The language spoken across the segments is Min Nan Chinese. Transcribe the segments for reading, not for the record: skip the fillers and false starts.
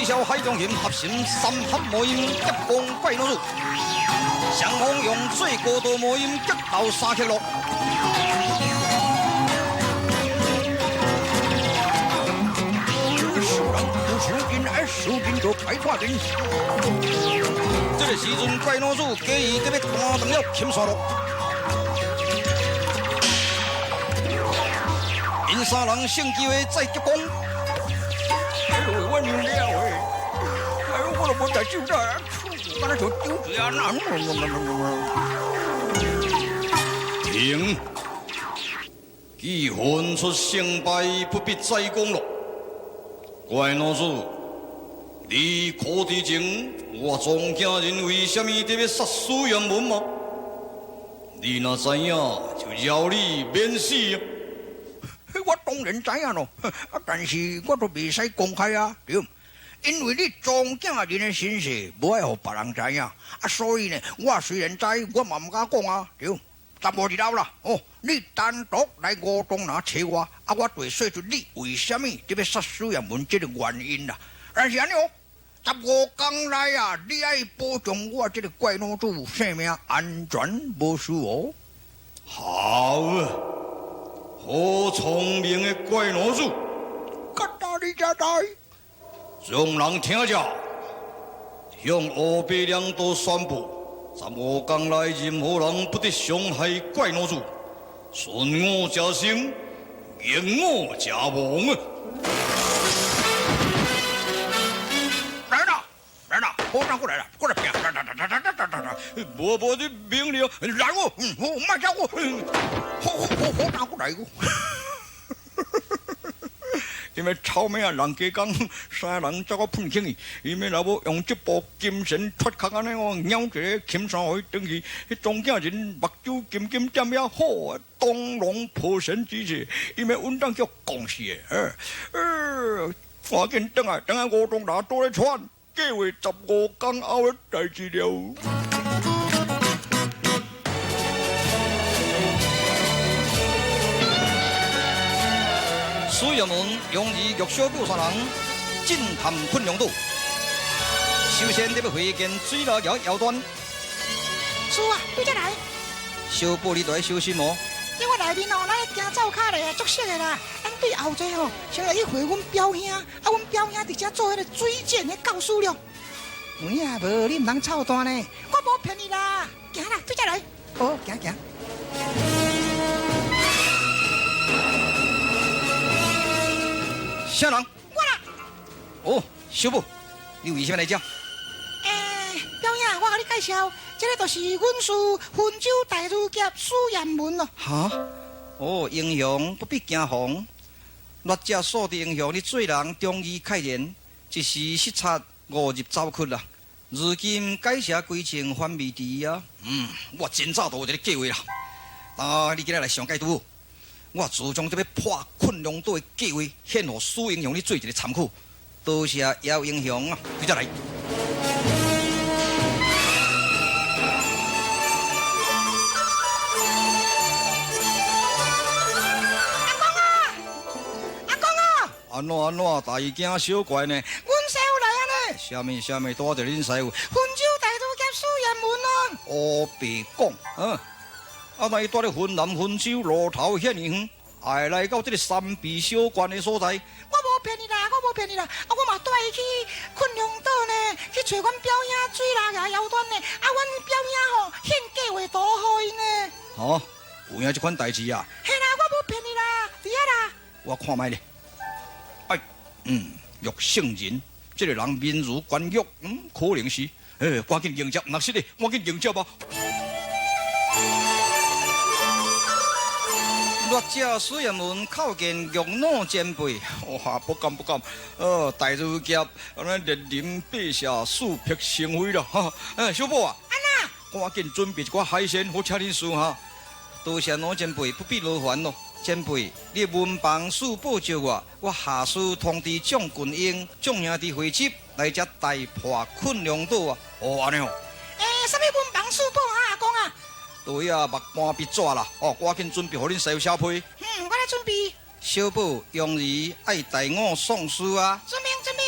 霄海中行，合成三合魔音急攻怪老鼠，双方用最高度魔音激斗三克落。这个时阵，怪老鼠假意得欲弹断了琴山路，𪜶三人性机会再急攻。哎呦，我娘了哎呦，我都无在酒啦，敢若像酒醉啊那。停！既分出胜败，不必再讲了。怪老鼠，你可知情？我庄家人为什么特别杀死杨文吗？你若知影，就饶你免死啊！我当然知影咯，啊，但是我都袂使公开啊，对。因为你庄家人的身世，无爱予别人知影，啊，所以呢，我虽然知，我嘛毋敢讲啊，对。15日后啦，哦，你单独来吴东南找我，啊，我就会说出你为什么特别杀死杨文这个原因啦。但是按呢哦，15天内啊，你爱保障我这个怪老子性命安全无事哦。好啊，好聪明的怪老子，甲大你才知。众人听着，向乌白两岛宣布。15天内，任何人不得伤害怪老子。顺我者生，逆我者亡啊！来啦，来啦，好转过来啦，过来拼！哒哒哒哒哒哒哒哒！无无你命令来哦，好，莫走我，好好好好转过来哦。因为臭尾啊，人家讲三人走我喷起去，因为若无用这部金神脱壳按呢，我咬一个金山予伊转去，彼庄囝人目睭金金点遐好，当龙破神之势，因为稳当叫讲死的，赶紧转来，转来吴东南倒咧喘，计划15天后的代志了。水叶门用于玉小宝三人进探昆阳岛，首先得欲会见水老桥姚端。师啊，对这来。小宝，你著爱小心哦。这我内面哦，咱行走跤咧，足熟的啦。咱对后座吼，先来去会阮表兄，啊，阮表兄伫遮做彼个水箭的教师了。有影无？你毋通操蛋呢？我无骗你啦，行啦，对这来。好，行行。啥人？我啦。哦，小宝，你为啥物来这？表兄，我共你介绍，这个就是阮师温州大儒侠苏彦文咯。哈？哦，英雄不必惊惶，劣者数的英雄，你做人忠义慨然，一时失察，误入糟窟啦。如今改邪归正，反未迟啊。我真早就有这个计划啦。啊，你今日来上盖拄好。我自从这欲破困龙岛的计划献予苏英雄，你做一个参考。多谢姚英雄啊，接来。阿公啊，阿公啊！安怎安怎，大惊小怪呢？阮师傅来啊呢！啥物啥物，拄仔著恁师傅？温州大儒侠苏彦文啊！乌白讲，啊，那伊住咧云南温州路头遐尔远，会来到这个山避小关的所在。我无骗你啦，我无骗你啦，啊，我嘛带伊去昆阳岛呢，去找阮表兄水拉牙姚端呢，啊，阮表兄吼献计划图予伊呢。哦，有影这款代志啊？嘿啦，我无骗你啦，伫遐啦。我看觅咧。哎，玉圣人，这个人面如冠玉，可能是，哎，赶紧迎接，毋是咧，赶紧迎接吧。劣者水叶门叩见玉老前辈，哇，不敢不敢，大儒侠，咱莅临陛下，四辟生非了，哈，小宝啊，安那，赶紧准备一寡海鲜，好请恁师哈。多谢老前辈，不必劳烦咯。前辈，你文房四宝借我，我下书通知蒋群英、蒋兄弟会集来遮大破困龙岛啊。哦，按呢哦。啥物文房四宝啊，阿公啊？对啊，木板笔纸啦，哦，赶紧准备，予恁师傅写批。我来准备。小宝，用儿爱代我送书啊。遵命，遵命。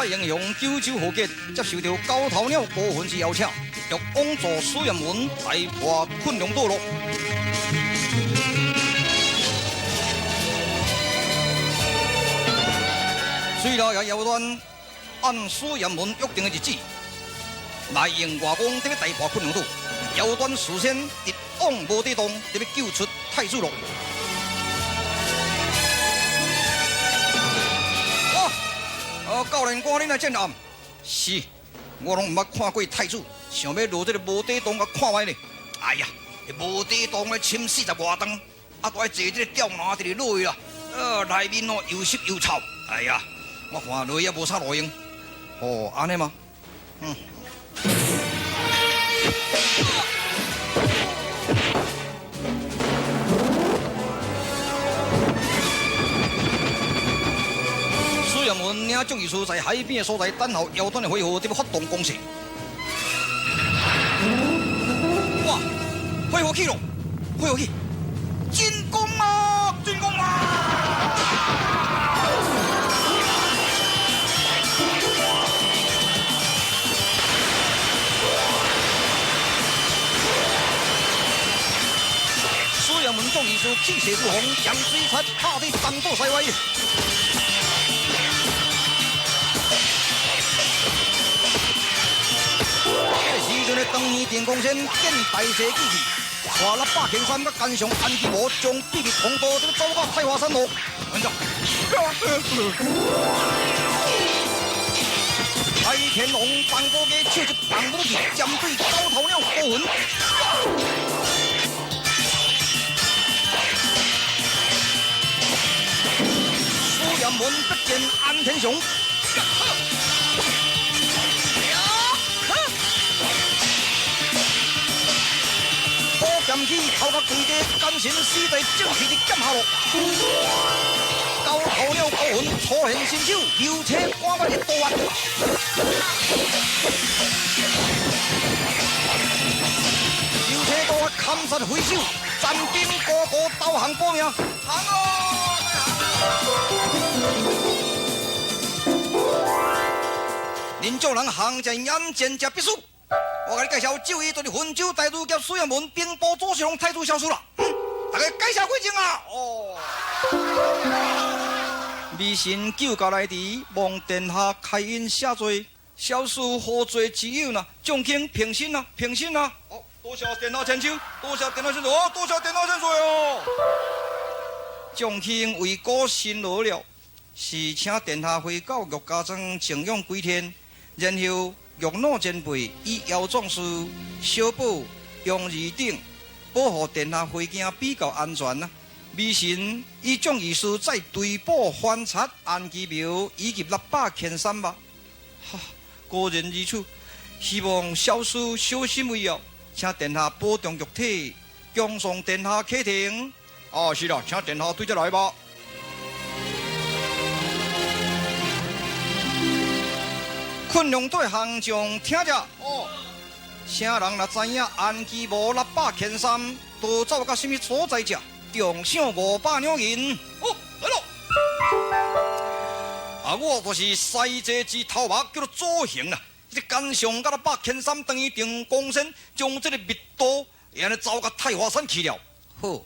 派英雄九州豪杰接受到九头鸟高云之邀请，欲往助苏彦文来破困龙岛咯。水老爷姚端按苏彦文约定的日子，来用外公伫咧大破困龙岛。姚端事先直往无底洞，伫咧救出太子咯。哦，教练官，恁来战暗？是，我拢毋捌看过太子，想欲落这个无底洞共看觅呢。哎呀，无底洞咧深40外丈，啊，都爱坐这个吊篮直直落去啦。内面哦又湿又臭。哎呀，我看落去也无啥路用。哦，按呢吗？嗯。苏彦文领众义士在海边的所在等候姚端的回复，伫欲发动攻势。哇！火号起咯，火号起！进攻啊！进攻啊！苏彦文众义士气势如虹，将水贼拍得东倒西歪。这时阵的长耳电光仙见大势已去，带六百千三佮奸相安吉无将秘密通道伫走到太华山路。安怎？太天王张国基手一棒武器，针对九头鸟高云。苏彦文逼近安天雄。剑起头壳规个，奸神死在正气一剑下落。九头鸟高云出现新手，流车赶快一刀啊！流车刀啊，砍杀回手，残兵个个投降保命，行哦！恁众人行在眼前者必输。我共你介绍，这位就是汾州大儒侠苏彦文，兵部左侍郎太子小苏啦。大家介绍几阵啊？哦。微臣救驾来迟，望殿下开恩赦罪。小事何罪之有呢？众卿平身啊，平身啊！哦，多谢殿下千秋，多谢殿下千岁，哦，多谢殿下千岁哦。众卿为国辛劳了，是请殿下回到岳家庄静养几天，然后。玉老前辈以姚壮士、小宝、杨二等保护殿下回京比较安全啊！微臣以众义士再追捕反贼安其庙以及600千三吧。哈，果然如此，希望小事小心为要，请殿下保重玉体，恭送殿下启程。啊，是啦，请殿下对这来吧。困龙队行将听著，哦，啥人若知影安其无600千三逃走到啥物所在者，重赏500两银。哦，来咯！啊，我就是西济之头目，叫做左行啦。这个奸相佮六百千三等于定光仙，将这个密道按呢走到太华山去了。好，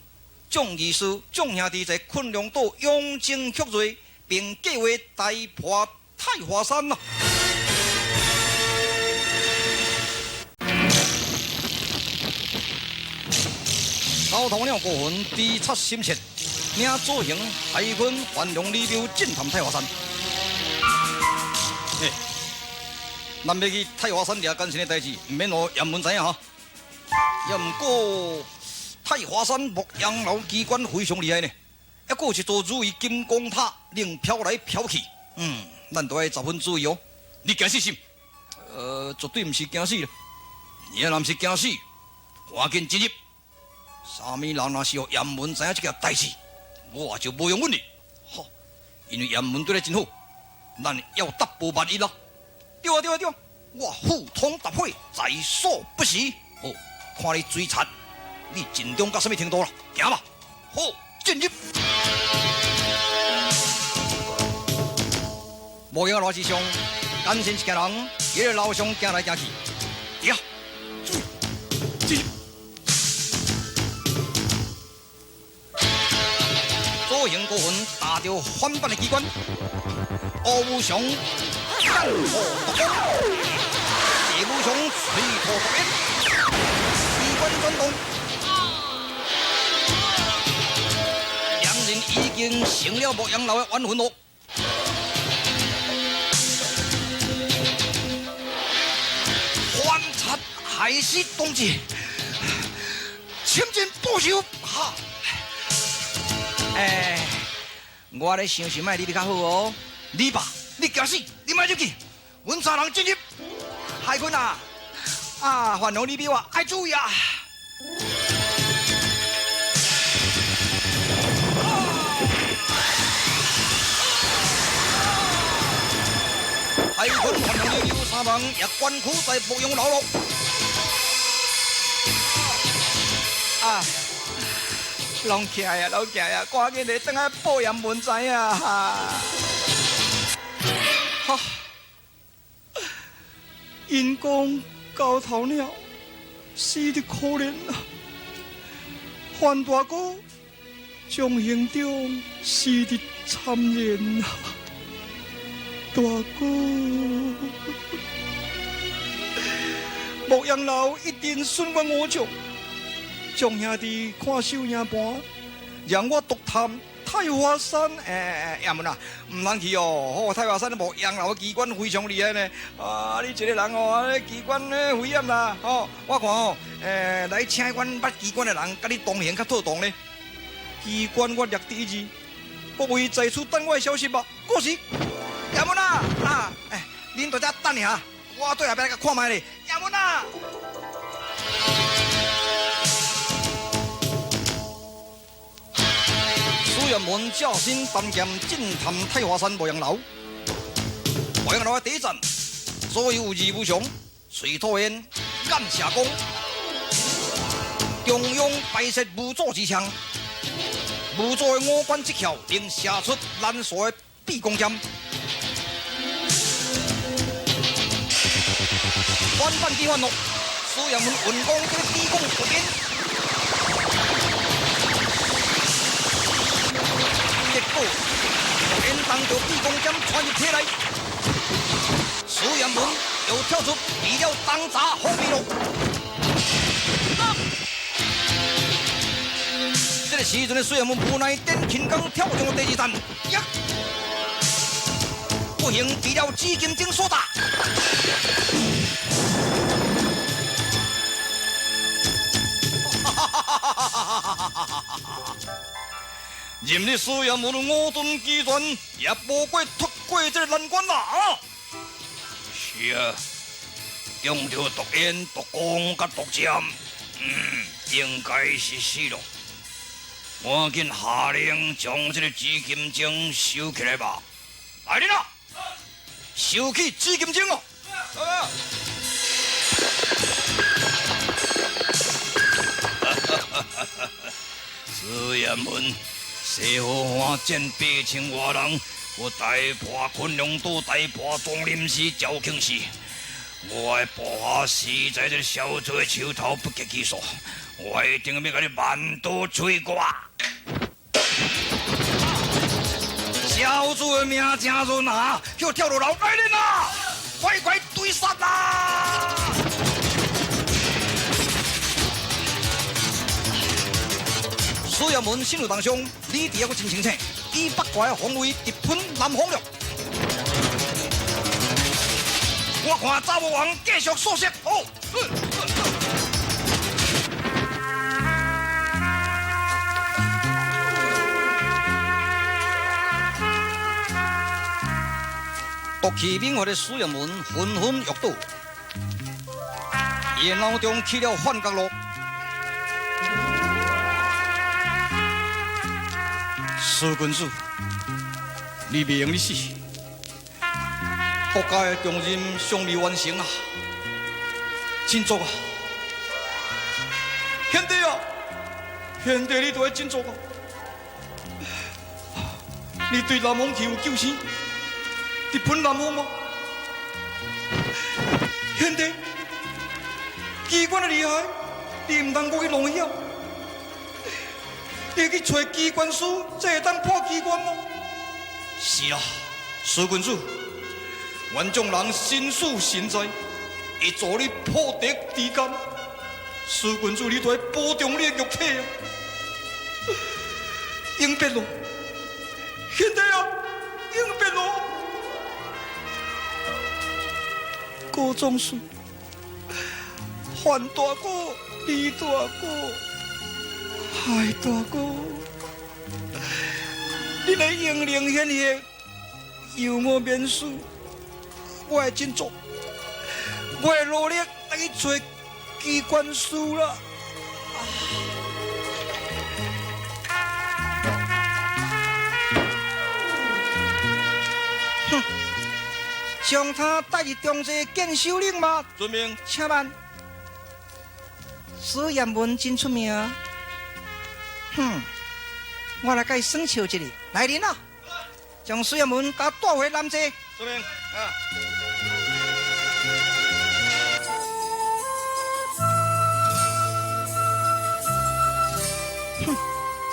众义士、众兄弟在困龙岛养精蓄锐，并计划大破太华山咯。九头鸟高云猪贼心切，领左行海军范龙李彪进探太华山。嘿，咱欲去太华山掠奸臣的代志，毋免予雁门知影哈。也毋过太华山牧羊楼机关非常厉害呢，抑阁有一座如意金光塔，能飘来飘去。咱都爱十分注意哦。你惊死心？绝对毋是惊死啦。你若毋是惊死，赶紧进入。啥物人若是予雁门知影这件代志，我就无容阮哩。吼，因为雁门对咱真好，咱要得报万一咯。对啊对啊对啊，我赴汤蹈火，在所不辞。好，看你嘴贼，你尽忠到啥物程度啦？行吧。好，进入。无影罗志祥，甘先一家人，伊咧楼上行来行去。呀，这左行高云打著反叛的机关，乌无常眼火毒光，地无常喙吐毒烟，机关转动，两人已经成了牧羊楼的冤魂咯。反贼害死同志，千金报仇！哈！哎，我咧想是莫入去较好哦。你爸，你惊死，你莫入去，阮三人进入。海坤啊，啊，范龙，你比我爱注意啊！海坤、范龙、李有三人也关苦在牧羊楼咯。啊！拢起来啊，拢起来啊，赶紧来转来报盐文知啊！哈！因讲高头鸟死得可怜啊！范大哥将行中死得惨然啊！大哥，牧羊楼一定损我五将。将兄弟看守营盘，让我独探太华山。哎，爷们啊，毋通去哦！哦，太华山牧羊楼机关非常厉害呢。啊，你一个人哦，机关咧危险啦！哦，我看哦，来请阮捌机关的人，佮你同行较妥当咧。机关我略得一二，各位在此等我的消息吧。过时，爷们啊，啊，哎，恁大家等一下，我对后壁来共看觅咧。爷们啊！苏彦文驾身单剑进探太华山牧羊楼，牧羊楼的第一战，左右二无常，随土烟，眼射光，中央摆设无主之枪，无主的五官七窍能射出难索的臂弓箭，反反击反落，苏彦文运功这个低功毒烟。结果，烟当着臂弓箭穿入体内，苏彦文又跳出比了当砸方面咯。这个时阵的苏彦文无奈点轻功跳上第二站，呀，不幸被了紫金钟所打。任你苏彦文五顿机转，也无过突过这个难关啦！啊，是啊，中著毒烟、毒光佮毒箭，应该是死咯。赶紧下令将这个紫金钟收起来吧！来人啊，收起紫金钟哦！苏彦文。西河岸战8000外人，我大破昆阳岛，大破庄林寺、赵庆寺。我的部下死在这个小子的手头，不计其数。我一定欲共你万刀摧割。小子的命真润啊，叫跳落楼来人啊！快快追杀啊！苏彦文心有重伤，理智犹阁真清醒，以北怪的方位直奔南方了。我看查某王继续扫射，好。毒气猛发的苏彦文纷纷欲倒，伊的脑中起了幻觉咯。苏君子，你袂用得死，国家的重任尚未完成啊！振作啊，兄弟啊，兄弟，你都爱振作啊！你对南方去有救星，直奔南方吗？兄弟，机关的厉害，你毋通阁去弄晓。你去揣机关师，这会当破机关吗？是啊，施君子，阮众人心事神在，会助你破敌之间。施君子，你都爱保重你的肉体啊！永别咯，兄弟啊，永别咯！郭总师，范大哥，李大哥，海大哥，恁的英灵显赫，由我免输，我会振作，我会努力来去揣机关师啦。哼，将他带入中济见首领吗？遵命。请慢。史艳文真出名。哼，我来共伊耍笑一下。来人啊，将史艳文共带回南济。遵命。啊。哼，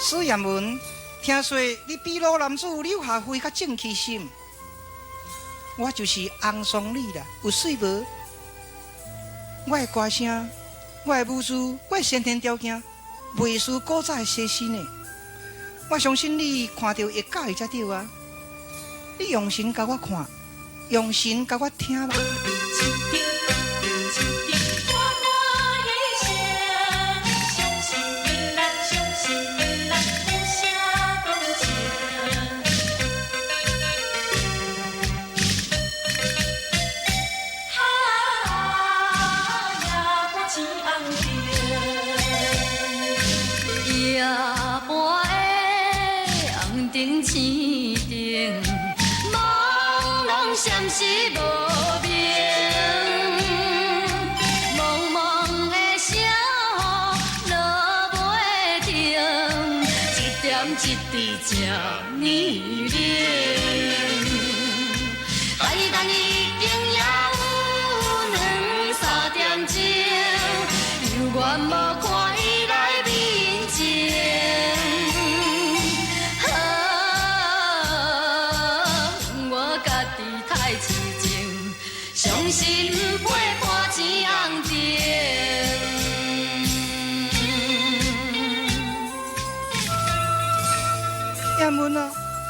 史艳文，听说你比老男子柳下惠较正气心，我就是红双你啦，有水无？我的歌声，我的舞姿，我的先天条件，袂输古早的西施呢。我相信你看著会佮意才对啊！你用心共我看，用心共我听吧。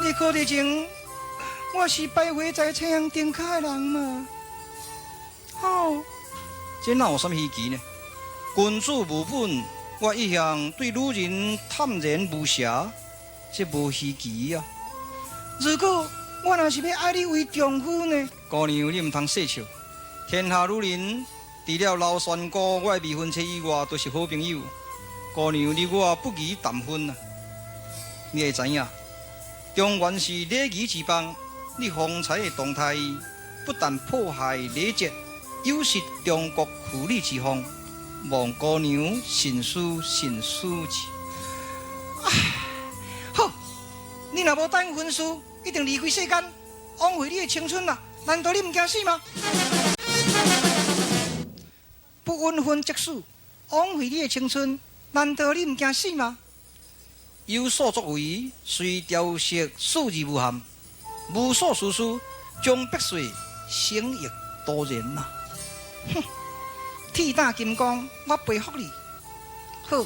你考虑前，我是徘徊在青阳顶跤的人嘛？哦，这哪有啥物稀奇呢？君子务本，我一向对女人坦然无瑕，这无稀奇啊。如果我若是欲爱你为丈夫呢？姑娘，你毋通细笑。天下女人，除了老仙姑，我的未婚妻以外，都是好朋友。姑娘，你我不宜谈婚啊！你会知影？中原是礼仪之邦，你方才的动态不但破坏礼节，有失中国妇女之风，望姑娘慎思慎思之。好，你若无答应婚事，一定离开世间，枉费你的青春啦！难道你毋惊死吗？不允婚即死，枉费你的青春，难道你毋惊死吗？有所作为，虽雕饰数而无憾；无所事事，将必遂生亦多然呐。哼，铁胆金刚，我佩服你。好，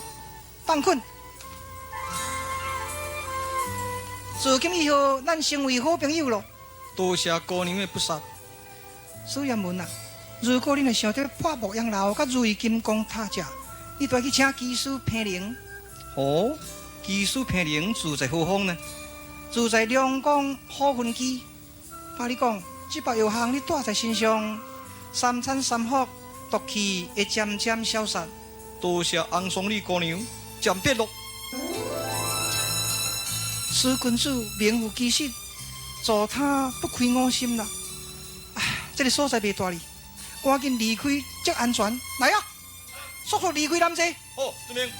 放困。自今以后，咱成为好朋友咯。多谢姑娘的不杀。苏彦文啊，如果你若想著破牧羊楼佮如意金刚塔遮，你就去请技师彭宁。哦。技师彭宁住在何方呢？住在龙宫好分居。怕你讲，这包药方你带在身上，三餐三服，毒气会渐渐消散。多谢红双你姑娘，暂别咯。施君子名副其实，助他不亏我心啦。唉，这个所在袂大哩，赶紧离开才安全。来啊，速速离开南济。好，遵命。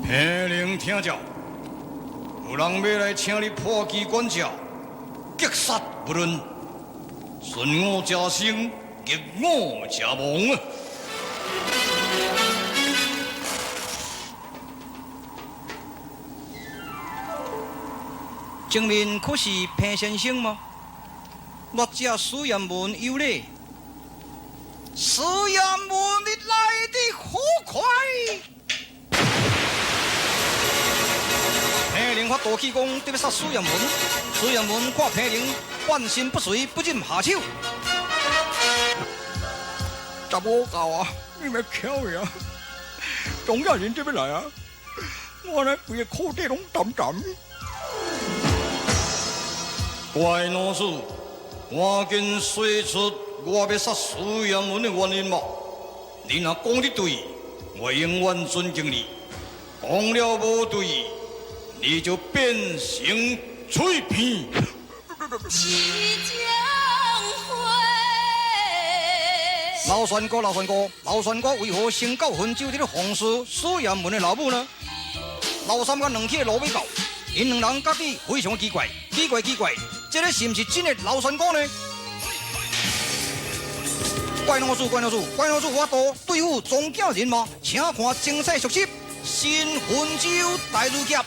彭宁听诏，有人欲来请你破机关者，格杀勿论，顺我者生，逆我者亡啊！前面可是彭先生吗？劣者苏彦文有礼。苏彦文，你来得好快！彭宁发大气功，得欲杀苏彦文。苏彦文看彭宁半身不遂，不忍下手。查某狗啊，你欲巧呀？庄稼人这欲来啊？我呢，规个裤底拢澹澹。乖老师，赶紧说出我欲杀苏彦文的原因吧。你若讲得对，我永远尊敬你；讲了无对，你就变成碎片。老船哥，老船哥，老船哥为何先到汾州这个红事苏彦文的老母呢？老三佮两起路尾狗，𪜶两人觉得非常奇怪，奇怪奇怪，这个是毋是真的老船哥呢？怪老师，怪老师，怪老师，我多对付庄稼人吗？请看精彩续集《新汾州大如侠》。